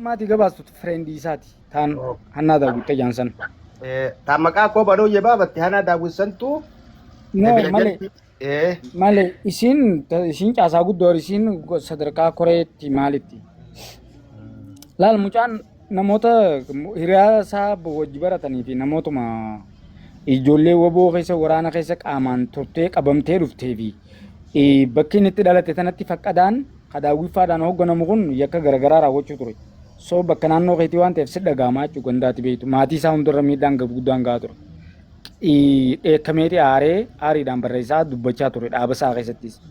Maatii gabaastu fireendii isaati taan Hannaa Daawwit Tayyaan san. Taan maqaa koo badooyyee baafatte Hannaa Daawwit santu No malee malee isiin isiin caasaa guddoo isiin sadarkaa koreetti maalitti. Laal mucaan namoota hiriyaa isaa wajji baratanii fi namootuma ijoollee waboo keessa waraana keessa qaamaan turtee qabamtee dhuftee fi bakki inni itti dhalate tanatti faqqadaan ka daawwiffaadhaan hoogganamu kun yakka garagaraa raawwachuu ture. So bakka naannoo keetii waan ta'eef si dhaga'amaa jechuudha gandaati beektu. Maatii isaa hundarra miidhaan guddaan gahaa ture. Dheekkameeti aaree aariidhaan barreessaa dubbachaa ture dhaaba isaa keessattis.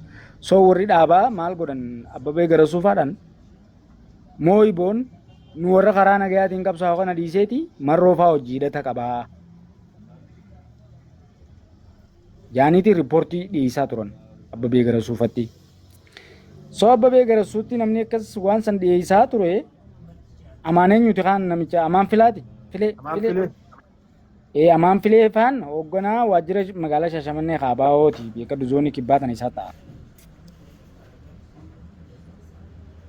So warri dhaabaa maal godhan Abbabee Garasuufaadhaan Mooyiboon nu warra karaa nagayaatiin qabsaa'u kana dhiiseeti marroofaa hojii hidhata qabaa. Jaaniitiin riippoortii dhiyeessaa turan Abbabee Garasuufatti. So Abbabee Garasuutti namni akkas waan san dhiyeessaa ture amaan eenyuti kaan namicha amaan filaati filee Amaan filee. filee. Ee amaan filee faan hoogganaa waajjira magaalaa Shaashamannee Kaabaa'ooti beekadhu zoonii kibbaa tana isaa ta'a.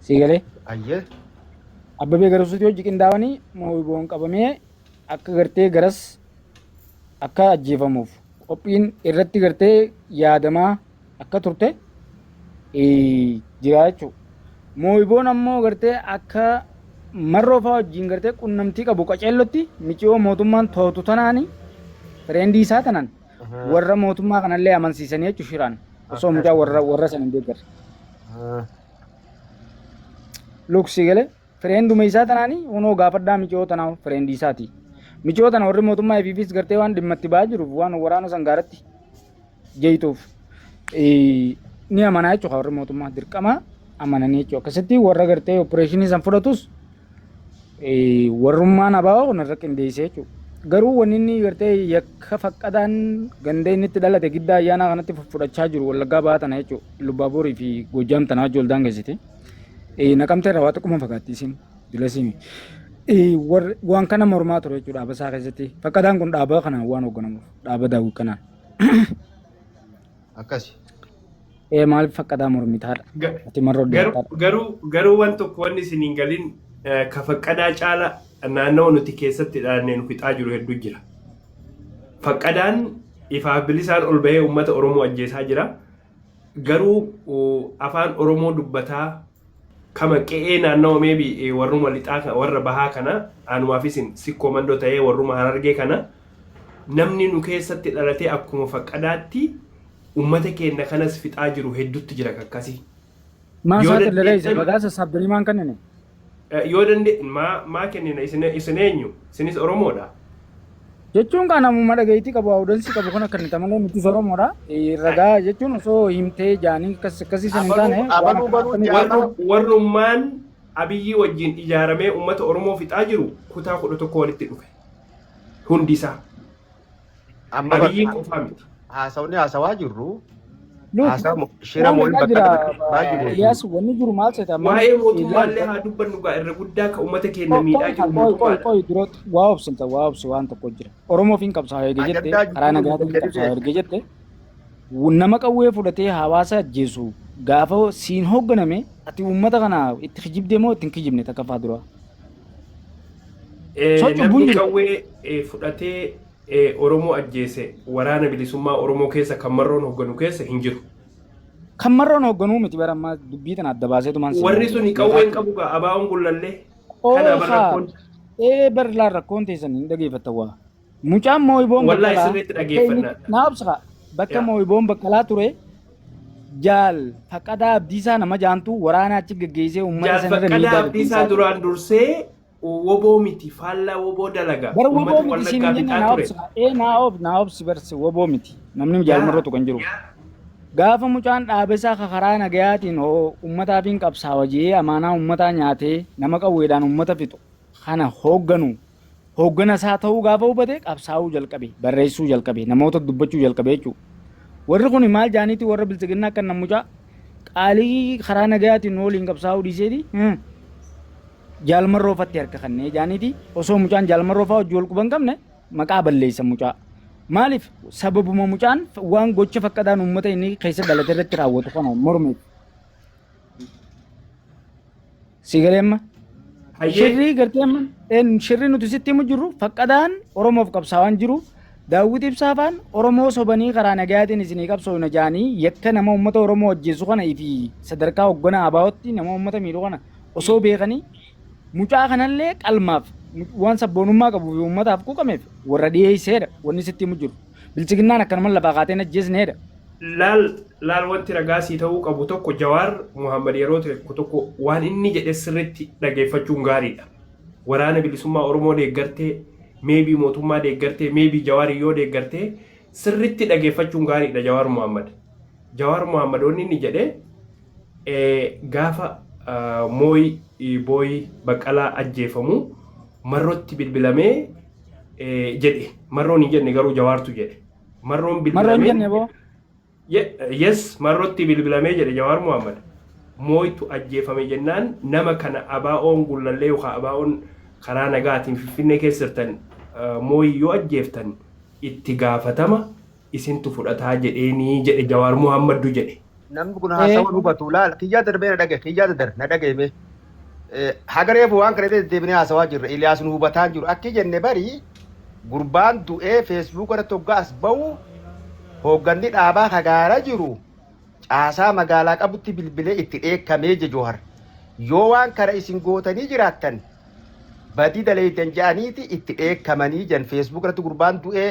Sii galee Ayyee. Abbabee Garasuutti hojii qindaa'anii mooyiboon qabamee akka gartee garas akka ajjeefamuuf qophiin irratti gartee yaadamaa akka turte jira jechuudha. Mooyiboon ammoo gartee akka marroo fa'aa wajjin gartee qunnamtii qabu qaceellotti miciyoo mootummaan to'atu tanaani fireendii isaa tanan warra mootummaa kanallee amansiisanii jechuudha shiraan osoo mucaa warra warra san hin deeggarre. Luksii galee Fireenduma isaa tanaani hunoo gaafadhaa miciyoo tanaa fireendii isaati. Miciyoo tana warri mootummaa ifiifis gartee waan dhimma itti ba'aa jiruuf waan waraana san gaaratti jeeytuuf ni amanaa jechuudha warri mootummaa dirqama amananii jechuudha. Akkasitti warra gartee opereeshinii san fudhatus warrummaan abaa'oo kun irra qindeessee jechuudha. Garuu wanni inni gartee yakka faqqadaan ganda inni itti dhalate giddaa ayyaanaa kanatti fudhachaa jiru wallaggaa bahaa tana jechuudha. Lubbaaborii fi Goojjaam tanaa wajji wal daangessite. Naqamtee irraa waa xiqquma fagaatti isin dilasiimi. Waan kana mormaa ture jechuudha dhaaba isaa keessatti. Faqqadaan kun dhaaba kanaan waan hoogganamuuf dhaaba daawwit kanaan. Akkasi. Ee maaliif faqqadaa mormitaadha? Ati marroo dhiyaataadha. Garuu waan tokko wanni isin hin galin ka faqqadaa caala naannawa nuti keessatti dhalanne nu fixaa jiru hedduu jira. Faqqadaan ifaaf bilisaan ol bahee uummata Oromoo ajjeesaa jira. Garuu afaan Oromoo dubbataa kama qe'ee naannawa maybe warruma lixaa warra bahaa kana anumaaf isin sikkoo mandoo ta'ee warruma harargee kana namni nu keessatti dhalatee akkuma faqqadaatti ummata keenya kanas fixaa jiru hedduutti jira kakkasii. Maa Yoo saaxille reessa dandeettan ragaa sassaabdanii maan kennine? Yoo dande maa maa kennina isin isin eenyu isinis Oromoodha. Jechuun kan namuma dhageettii qabu audience qabu kan akka nita malee nutis Oromoodha. Ragaa jechuun osoo himtee jaanii akkas akkasii san hin taane Abaluu waan abaluu akkana baluu akkamii jaama. Warrummaan Abiyyii wajjin ijaaramee uummata Oromoo fixaa jiru kutaa 11 walitti dhufe. Hundi isaa. Amma bakka Abiyyiin qofaa miti. haasawni haasawaa jirru Look, haasaa shira waan moo'in meeqaa bakka jira darbaa jiru. Iyaas wanni jiru maal seeta amma Waa'ee ilaali. mootummaallee haa dubbannu gaa irra guddaa ka uummata keenya miidhaa Qoy jiru qoy qoy mootummaadha. qoy dura waa obsinta waa obsi waan tokko jira. Oromoof hin qabsaa'u erga jette Ajandaa karaa jijjiiruu nagaatiin hin gadi qabsaa'u ta'e. erga jette nama qawwee fudhatee hawaasa ajjeesu gaafa siin hoogganame ati uummata kana itti kijibdee moo itti hin kijibne takkaffaa dura. So cubbuun Namni jiru. qawwee fudhatee Oromoo ajjeese waraana bilisummaa Oromoo keessa kan marroon hoogganu keessa hin jiru. Kan marroon hoogganuu miti bara ammaa dubbii tana adda baaseetumaan siin Warri suni qawwee hin qabu gaa abaa'oon gullallee. Kana bar Oosaa rakkoon. ee bar laan rakkoon teessan hin dhageeffatta waa. Mucaan mooyiboon Wallaahi baqqalaa sirriitti bakka inni dhageeffanna. naa obsa bakka Yaa. mooyiboon baqqalaa ture jaal Faqqadaa Abdiisaa nama jaantu waraana achi geggeessee uummata Jaal sanarra Faqqadaa miidhaa Abdiisaa geggeessaa ture. duraan dursee woboo miti faallaa woboo dalaga. Bar woboo Uummata miti siin Wallaggaa hin jenne fixaa naa ture. obsi ee naa ob naa obsi barsi woboo miti namni jaal Yaa. marratu kan jiru. Gaafa mucaan dhaaba isaa ka karaa nagayaatiin hoo uummataafiin qabsaawa je'ee amaanaa uummataa nyaatee nama qawweedhaan uummata fixu kana hoogganu hooggana isaa ta'uu gaafa hubate qabsaa'uu jalqabe barreessuu jalqabe namoota dubbachuu jalqabe jechuudha. Warri kun maal jaaniiti warra biltsiginnaa akka mucaa qaalii karaa nagayaatiin nu waliin qabsaa'uu dhiiseeti Jaal Marroo fatti harka kannee jaaniiti osoo mucaan Jaal Marroo faa hojii wal quban qabne maqaa balleessan mucaa. Maaliif sababuma mucaan waan gocha fakkadaan uummata inni keessa dhalate irratti raawwatu kana mormeef. Si galee amma? Hayyee. Shirrii gartee amma shirrii nuti sitti himu jirru faqqadaan Oromoof qabsaawaan jiru. Daawwit Ibsaa faan Oromoo sobanii karaa nagayaatiin isinii qabsoofna jaanii yakka nama uummata Oromoo ajjeesu kana fi sadarkaa hoogganaa ABOtti nama uummata miidhu kana osoo beekanii mucaa kanallee qalmaaf waan sabboonummaa qabuu fi uummataaf quuqameef warra dhiyeesseedha wanni sitti himu jiru. Bilchiginnaan akkanuma lafaa kaateen ajjeesneedha. Laal laal, wanti ragaa sii ta'uu qabu tokko, Jawaar Muhammad yeroo tokko tokko waan inni jedhe sirriitti dhageeffachuun gaariidha. Waraana Bilisummaa Oromoo deeggartee, maybe mootummaa deeggartee, maybe Jawaar yoo deeggartee, sirriitti dhageeffachuun gaariidha Jawaar Muhammad. Jawaar Muhammad wanni inni jedhe gaafa mooyi booyi Baqqalaa ajjeefamu Marrootti bilbilamee jedhe. Marroon hin jenne garuu, Jawaartu jedhe. Marroon Marroon bilbilamee. Jenne boo. Yes, Marrootti bilbilamee jedhe Jawaar Muhammad. Mooytu ajjeefame jennaan nama kana ABO'n Gullallee yookaan ABO'n karaa nagaatiin Finfinnee keessa jirtan mooyi yoo ajjeeftan itti gaafatama isintu fudhataa jedheenii jedhe, Jawaar Muhammaddu jedhe. Namni kun haasawa hubatu laal, kiyyaa darbee na dhagaye, kiyyaa dadar na dhagaye. Hagareefu waan kana deddeebinee haasawaa jirra. Iliyaas nu hubataa jiru. Akki jenne bari, gurbaan du'ee Facebook irratti hoggaa as bahu hoogganni dhaabaa kagaara jiru caasaa magaalaa qabutti bilbilee itti dheekkamee je Joohar. Yoo waan kana isin gootanii jiraattan badii daleeydan jedhaniiti itti dheekkamanii jan. Facebook irratti gurbaan du'ee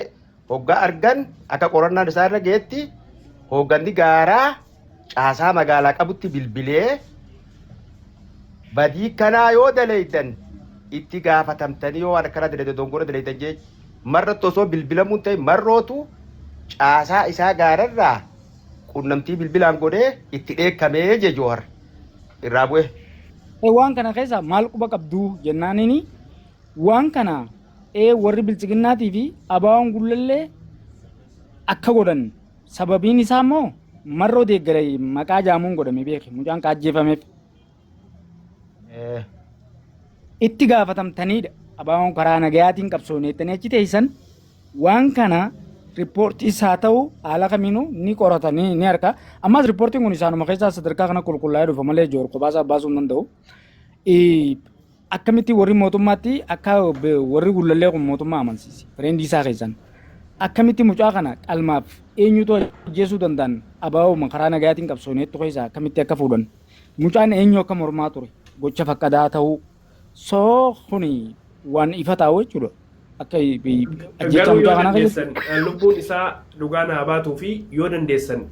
hoggaa argan, akka qorannaan isaa irra geetti, hoogganni gaaraa caasaa magaalaa qabutti bilbilee badii kanaa yoo daleeydan itti gaafatamtanii, yoo waan akkanaa daleeydan dongora daleeydan jee marratti osoo bilbilamuun ta'e Marrootu caasaa isaa gaararraa qunnamtii bilbilaan godhee itti dheekkamee je Joohar irraa bu'e. Waan kana keessa maal quba qabduu jennaanini, waan kana warri bilchiginnaatii fi ABO'n Gullallee akka godhan, sababiin isaa immoo Marroo deeggare maqaa jaamuun godhame beeke mucaan ka ajjeefameef. Itti gaafatamtaniidha. ABO'n karaa nagayaatiin qabsooneettanii achi teessan, waan kana riippoortiis haa ta'u haala kamiinuu ni qoratanii ni harka. Ammas riippoortiin kun isaanuma keessaa sadarkaa kana qulqullaa'ee dhufa malee Joor kophaa baasuu hin danda'u. Akkamitti warri mootummaatti akka warri Gullallee kun mootummaa amansiise friend isaa keessan akkamitti mucaa kana qalmaaf eenyutu ajjeesuu danda'an, ABO'uma karaa nagayaatiin qabsooneettu keessaa akkamitti akka fuudhan, mucaan eenyu akka mormaa ture, gocha faqqadaa ta'uu soo kuni waan ifa taa'u jechuudha. Akka ajjeechaa Garuu mucaa yoo kanaa keessatti. dandeessan, lubbuun isaa dhugaa naa baatuu fi yoo dandeessan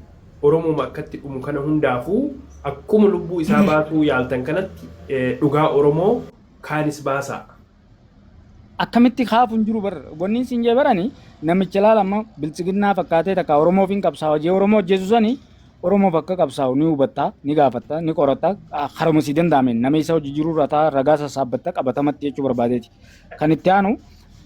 Oromuma akkatti dhumu kana hundaafuu akkuma lubbuu isaa baatuu yaaltan kanatti dhugaa Oromoo kaanis baasaa. Akkamitti kaafu hin jiru bar, wanni siin jee barani namicha laala, amma biltsiginnaa fakkaatee takka Oromoof hin qabsaa'u jee Oromoo ajjeesu sani Oromoof akka qabsaa'u ni hubatta, ni gaafatta, ni qoratta, karuma sii danda'ameen nama isa hojii jiru irraa ta'a ragaa sassaabbatta qabatamatti jechuu barbaadeeti. Kan itti aanu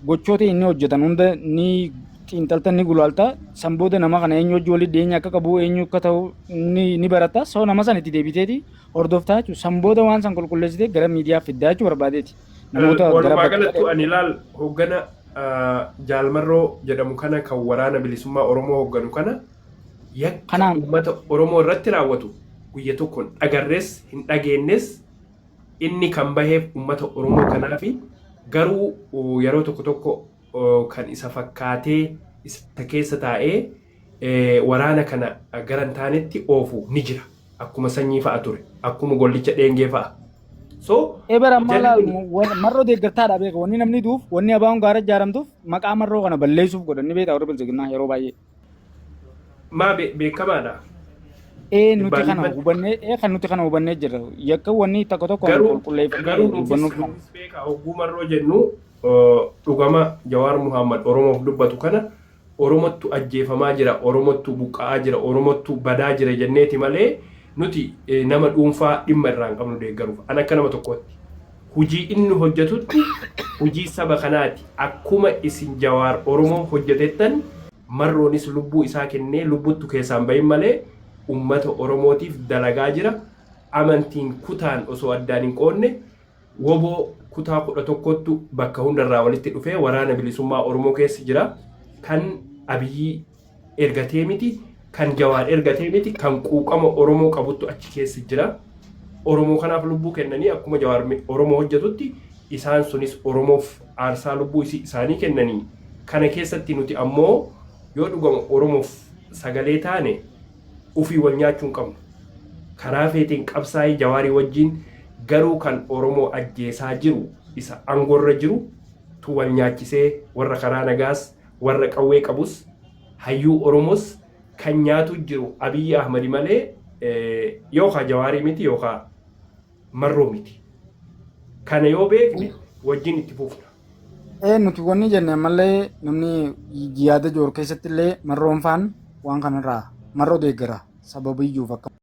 gochoota inni hojjetan hunda ni xiinxalta, ni gulaalta. San booda nama kana eenyu hojii walitti dhiyeenya akka qabu, eenyu akka ta'u ni baratta. So nama san itti deebiteeti hordoftaa jechuudha. San booda waan san qulqulleessitee gara miidiyaa fiddaa jechuu barbaadeeti. Namoota gara Walumaa bakka galattu ani ilaal, hoggana Jaalmarroo jedhamu kana kan Waraana Bilisummaa Oromoo hogganu kana yakka Kanaaf uummata Oromoo irratti raawwatu guyya tokkoon dhagarrees hin dhageennes. Inni kan baheef uummata Oromoo kanaafi garuu yeroo tokko tokko kan isa fakkaatee isa keessa taa'ee waraana kana gara hin taanetti oofu ni jira. Akkuma Sanyii fa'a ture. Akkuma Gollicha Dheengee fa'a. So Eber ammaa jarri laal kun Marroo deeggartaadha beeka. Wanni namni duuf, wanni ABO'n gaara ijaaramtuuf maqaa Marroo kana balleessuuf godhan ni beektaa warri bilchiginnaa yeroo baay'ee. Maa beekamaadha. Ee, nuti Dhibbaan kana dhibbatti. hubannee, kan nuti kana hubannee jirra. Yakka wanni tokko tokko Garuu qulqulleeffannee garuu nutis dubbannuuf. Nutis beekaa, hogguu Marroo jennu dhugama Jawaar Muhammad Oromoof dubbatu kana Oromottu ajjeefamaa jira, Oromottu buqqa'aa jira, Oromottu badaa jira jenneeti malee nuti nama dhuunfaa dhimma irraa hin qabnu deeggaruuf. An akka nama tokkootti hujii inni hojjetutti hujii saba kanaati. Akkuma isin Jawaar Oromoo hojjetettan, Marroonis lubbuu isaa kennee lubbuttu keessaan bahin malee ummata Oromootiif dalagaa jira. Amantiin kutaan osoo addaan hin qoodne woboo kutaa 11ttu bakka hundarraa walitti dhufee Waraana Bilisummaa Oromoo keessa jira. Kan Abiyyii ergatee miti, kan Jawaar ergatee miti, kan quuqama Oromoo qabuttu achi keessa jira. Oromoo kanaaf lubbuu kennanii, akkuma Jawaar Oromoo hojjetutti isaan sunis Oromoof aarsaa lubbuu isaanii kennanii, kana keessatti nuti ammoo yoo dhugama Oromoof sagalee taane ufii wal nyaachuu hin qabnu. Karaa feetiin qabsaa'ii Jawaarii wajjin, garuu kan Oromoo ajjeesaa jiru isa aangorra jiru tu wal nyaachisee, warra karaa nagaas, warra qawwee qabus, hayyuu Oromoos kan nyaatu jiru Abiyyi Ahmadi malee yookaan Jawaarii miti yookaan Marroo miti. Kana yoo beekne wajjin itti fufna. Nuti wanni jenne ammallee namni yaada Joor keessatti illee Marroon faan waan kanarraa Marroo deeggara sababiyyuuf akka.